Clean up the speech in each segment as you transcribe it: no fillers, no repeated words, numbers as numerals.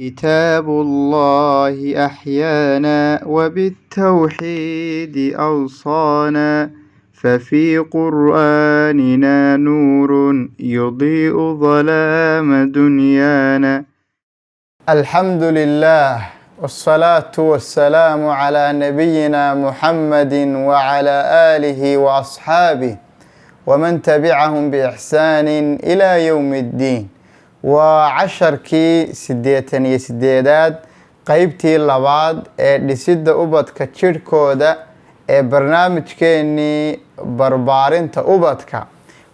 كتاب الله أحيانا وبالتوحيد أوصانا، ففي قرآننا نور يضيء ظلام دنيانا. الحمد لله، والصلاة والسلام على نبينا محمد وعلى آله وأصحابه ومن تبعهم بإحسان إلى يوم الدين. Waa casharkii 88aad, qeybtii labaad ee dhisidda ubadka jidhkooda ee barnaamijkeenii barbaarinta ubadka.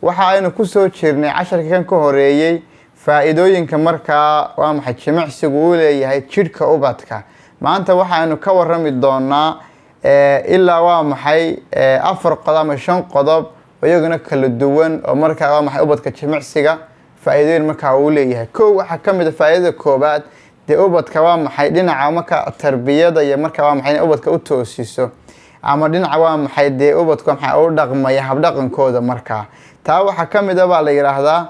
Waxa aynu kusoo jirnay casharkii kan ka horeeyey faa-iidooyinka markaa waa maxay jimicsigu uu leeyahay jidhka ubadka. Maanta waxaynu ka warami doonaa ilaa waa maxay afar qodob ama shan qodob oo iyaguna kala duwan oo markaa waa maxay ubadka jimicsiga faa-iidooyin markaa uu leeyahay. Kow, waxaa ka mid a faa-iidada koobaad dee ubadka waa maxay dhinaca marka tarbiyada iyo marka waa maxay inay ubadka u toosiso, ama dhinaca waa maxay dee ubadka maxay u dhaqmaya habdhaqankooda. Markaa taa waxaa ka mid a baa la yidhaahdaa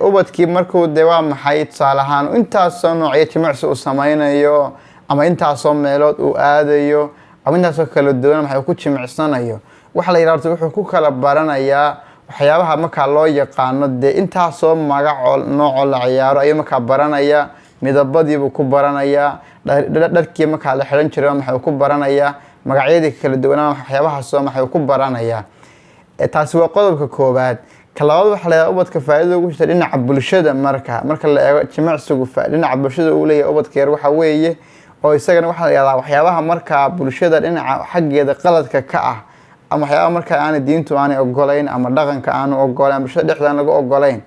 ubadkii markuu dee waa maxay tusaale ahaan intaasoo noocyo jimicsi uu sameynayo, ama intaasoo meelood uu aadayo, ama intaasoo kala duwan maxay ku jimicsanayo, waxa la yidhahdo wuxuu ku kala baranayaa waxyaabaha markaa loo yaqaano dee intaasoo magacoo noocoo la ciyaaro ayuu markaa baranaya. Midabadiibuu ku baranayaa, dharkii markaa la xidhan jiray maxay ku baranayaa, magacyadii kala duwanaa, waxyaabahaasoo maxay ku baranayaa. Taasi waa qodobka koowaad. Ka labaad, waxaa la yidhahdaa ubadka faa'iidada ugu jirta dhinaca bulshada. Marka la eego jimicsigu dhinaca bulshada uu leeyahay ubadka yar, waxa weeye oo isagana waxaa la yidhahdaa waxyaabaha markaa bulshada dhinaca xaggeeda qaladka ka ah, ama waxyaabaha markaa aanay diintu aanay ogolayn, ama dhaqanka aanu ogolayn, bulshada dhexda aan lagu ogolayn,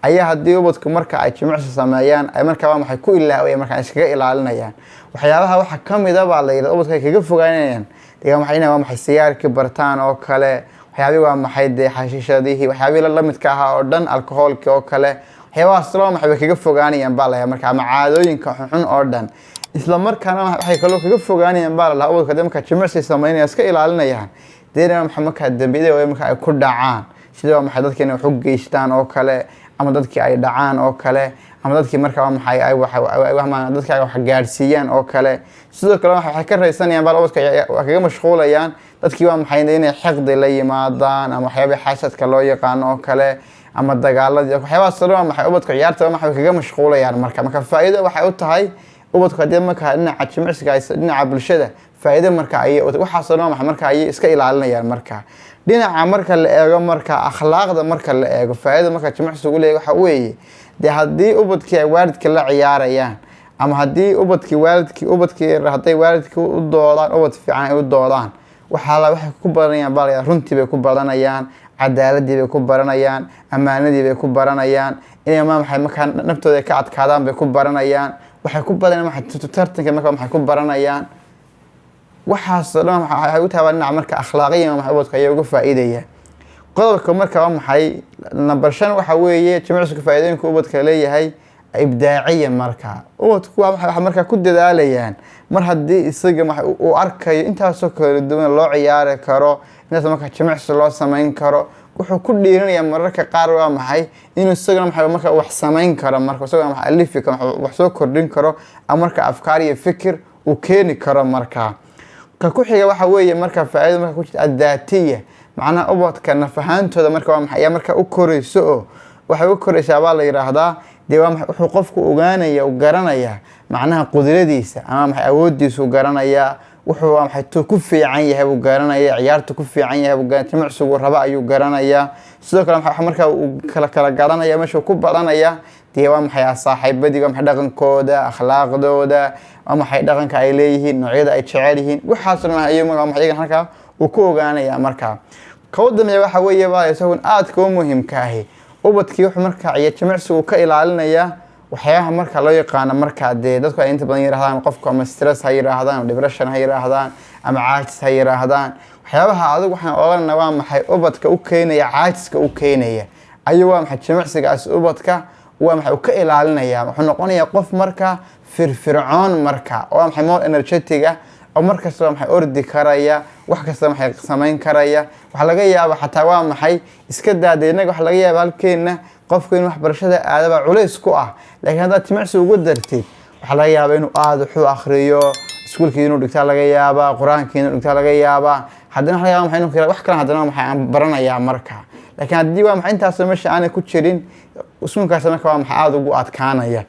ayaa haddii ubadku marka ay jimicsi sameeyaan ay markaa waa maxay ku ilaawayaan, markaa iskaga ilaalinayaan waxyaabaha. Waxaa kamid a baa la yidhahda ubadka ay kaga fogaanayaan dee waa maxay inay waa maxay sigaarkii bartaan oo kale, waxyaabihii waa maxay dee xashiishadihii, waxyaabihii la midka ahaa oo dhan, alcoholkii oo kale. Waxyaabahaas waa maxay way kaga fogaanayaan baa la yidhahdaa marka, ama caadooyinka xunxun oo dhan. Isla markaana waxay kaloo kaga fogaanayaan baa la dhahaa ubadka dee markaa jimicsi sameynaya iska ilaalinayaan dee maxay markaa dembiyada waaweyn marka ay ku dhacaan, sida waa maxay dadka inay wax u geystaan oo kale, ama dadkii ay dhacaan oo kale, ama dadkii markaa waa maxay ay wax dadka ay wax gaadhsiiyaan oo kale. Sidoo kale waxay ka raysanayaan baa ubadka waa kaga mashquulayaan dadkii waa maxay inay xiqdi la yimaadaan, ama waxyaabihii xasadka loo yaqaano oo kale, ama dagaaladii, waxyaabahaas oo dhan waa maxay ubadka ciyaarta waa maxay kaga mashquulayaan. Marka faa'iido waxay u tahay ubadku haddii markaa dhinaca jimicsiga ay dhinaca bulshada faa'iido marka ayay waxaas oo dhan waa marka ayay iska ilaalinayaan. Marka dhinaca marka la eego marka akhlaaqda marka la eego, faa'iidada marka jimicsigu leeyahay waxa weeye dee haddii ubadkii ay waalidka la ciyaarayaan, ama haddii ubadkii waalidkii ubadkii hadday waalidkii u doodaan, ubad fiican ay u doodaan, waxaa la waxay ku baranayaan baa la yidhaha runtii bay ku baranayaan, cadaaladii bay ku baranayaan, ammaanadii bay ku baranayaan, inay ma maxay markaa naftooda ay ka adkaadaan bay ku baranayaan, waxay ku baranayaan maxay tartanka markaa maxay ku baranayaan. Waxaas oo dhan waxay u tahay dhinaca marka akhlaaqiyan maxay ubadka ayay uga faa'iidayaan. Qodobka marka waa maxay number 5 waxa weeye jimicsiga faa'iidooyinka ubadka leeyahay ibdaaciya. Marka ubadku waa waxay markaa ku dadaalayaan mar haddii isaga waxa uu arkayo intaasoo kala duwan loo ciyaari karo, intaas marka jimicsi loo samayn karo, wuxuu ku dhiiranayaa mararka qaar waa maxay inuu isaguna maxay marka wax samayn karo, marka isaguna wax alifi karo, wax soo kordhin karo, ama marka afkaar iyo fikir uu keeni karo. Markaa ka ku xiga waxa weeye marka faa'iida marka ku jirta addaatiya, macnaha ubadka naf ahaantooda marka waa maxay ayaa marka u korayso, oo waxay u koraysaa baa la yidhaahdaa dee waa maxay wuxuu qofku ogaanaya, uu garanayaa macnaha qudradiisa ama maxay awoodiisu garanayaa, wuxuu waa maxay tuu ku fiican yahay buu garanaya, ciyaartu ku fiican yahay buu garanaya, jimicsigu raba ayuu garanayaa. Sidoo kale waxa markaa uu kala garanaya meeshuu ku baranaya dee waa maxay saaxiibadii, waa maxay dhaqankooda, akhlaaqdooda, waa maxay dhaqanka ay leeyihiin, noocyada ay jecel yihiin, waxaas dhan ayuu waa maxay iyagan halkaa uu ku ogaanaya. Markaa ka u dambeeya waxa weeye baa isagun aadka u muhiimka ahi, ubadkii wuxuu markaa ciya jimicsigu ka ilaalinayaa waxyaabaha marka loo yaqaano markaa dee dadku ay inta badan yidhahdaan qofku ama stress ha yidhaahdaan, ama depression ha yidhaahdaan, ama caajis ha yidhaahdaan. Waxyaabaha adigu waxaan odhanayna waa maxay ubadka u keenaya caajiska u keenaya ayuu waa maxay jimicsigaasi ubadka waa maxay uu ka ilaalinaya. Wuxuu noqonayaa qof marka firfircoon, marka waa maxay more energetic ah, oo markasta waa maxay ordi karaya, wax kasta maxay samayn karaya. Waxaa laga yaaba xataa waa maxay iska daada innaga waxaa laga yaaba halkeenna qofku in waxbarashada aadaba culays ku ah, laakiin haddaad jimicsi ugu dartid Waxaa laga yaabaa inuu aada wax u akhriyo, iskuulkii inuu dhigtaa laga yaabaa, Qur-aankii inuu dhigtaa laga yaabaa. Haddana waxa laga yaabaa maxay inuu wax kale haddana maxay aan baranayaa marka. Laakiin haddii, waa maxay, intaas meesha aanay ku jirin, iskuulkaas marka, waa maxay, aada ugu adkaanaya.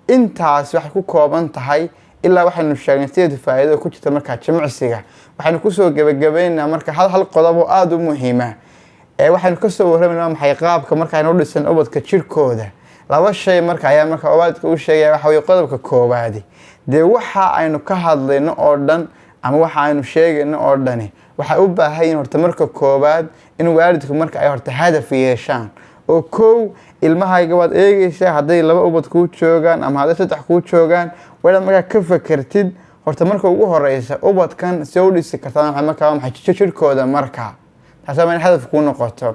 Intaas waxay ku kooban tahay ilaa waxaynu sheegnay sideed faa'iido ku jirta markaa jimicsiga. Waxaynu kusoo gebagabaynaynaa marka hal qodob oo aada u muhiima ee waxaynu kasoo warramayna, waa maxay, qaabka marka aynu u dhisan ubadka jirkooda. Laba shay marka ayaa marka waalidka u sheegaya. Waxa weye qodobka koowaadi, dee waxa aynu ka hadlayno oo dhan ama waxa aynu sheegayno oo dhani waxay u baahan yihin horta marka koowaad in waalidku marka ay horta hadaf yeeshaan. Oo kow, ilmahayga waad eegeysaa. Hadday laba ubad kuu joogaan ama hadday saddex kuu joogaan, waa inaad markaa ka fakertid horta marka ugu horeysa ubadkan see u dhisi kartaa markaa, waa maxay, jirkooda markaa. Taas waa in hadaf kuu noqoto.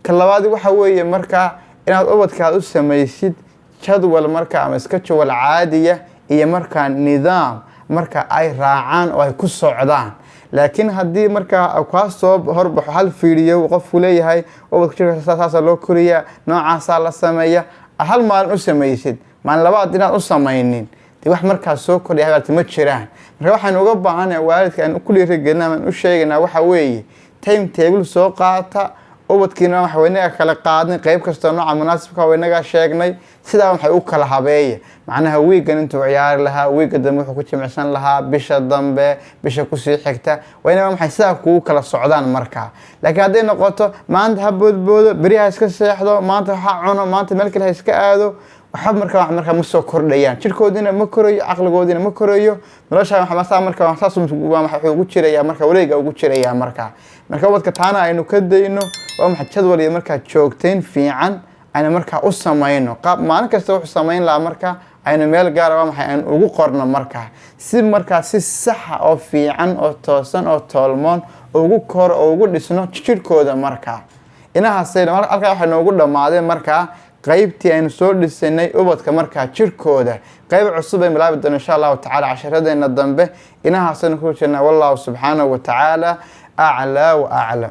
Ka labaad waxa weeye markaa inaad ubadkaad u samaysid jadwal marka ama iska jadwal caadiya iyo markaa nidaam marka ay raacaan oo ay ku socdaan. Laakiin haddii markaa kaa soo horbaxo hal fiidiyo qofku leeyahay ubadka jirka saasaa loo koriyaa, noocaasaa la sameeya, hal maalin u samaysid, maalin labaad inaad u samaynin, dee wax markaas soo kordhaya habaarti ma jiraan. Marka waxaynu uga baahanahay waalidka aan ku dhiirigelina amaan u sheegaynaa waxa weeye: time table soo qaata ubadkiina. Waxa waynaga kala qaadnay qeyb kastoo nooca munaasibka waynagaa sheegnay. Sidaa waxay u kala habeeya, macnaha wiigan intuu ciyaari lahaa, wiigga dambe wuxuu ku jimicsan lahaa, bisha dambe, bisha kusii xigta, waa ina maxay sidaa kugu kala socdaan markaa. Laakiin hadday noqoto maanta ha boodboodo, beri ha iska seexdo, maanta ha cuno, maanta meel kale ha iska aado, waxba markaa wax markaa ma soo kordhayaan. Jirkoodiina ma korayo, caqligoodiina ma korayo, nolosha saa marka saas waa wuxuu ugu jirayaa marka wareega ugu jirayaa markaa. Marka ubadka taana aynu ka dayno, waa maxay, jadwal iyo markaa joogtayn fiican aynu markaa u samayno. Qaab maalin kasta wuxuu samayn lahaa marka aynu meel gaara, waa maxay, aynu ugu qorno markaa, si markaa si saxa oo fiican oo toosan oo toolmoon ugu koro oo ugu dhisno jirkooda markaa. Inahaasayna halkaa waxay noogu dhammaadeen markaa qaybtii aynu soo dhisanay ubadka markaa jirkooda. Qayb cusub ay bilaabi doona insha Allahu tacala casharadeena dambe. Inahaasaynu ku jirnaa. Wallahu subxaanahu wa tacaala aclaa wa aclam.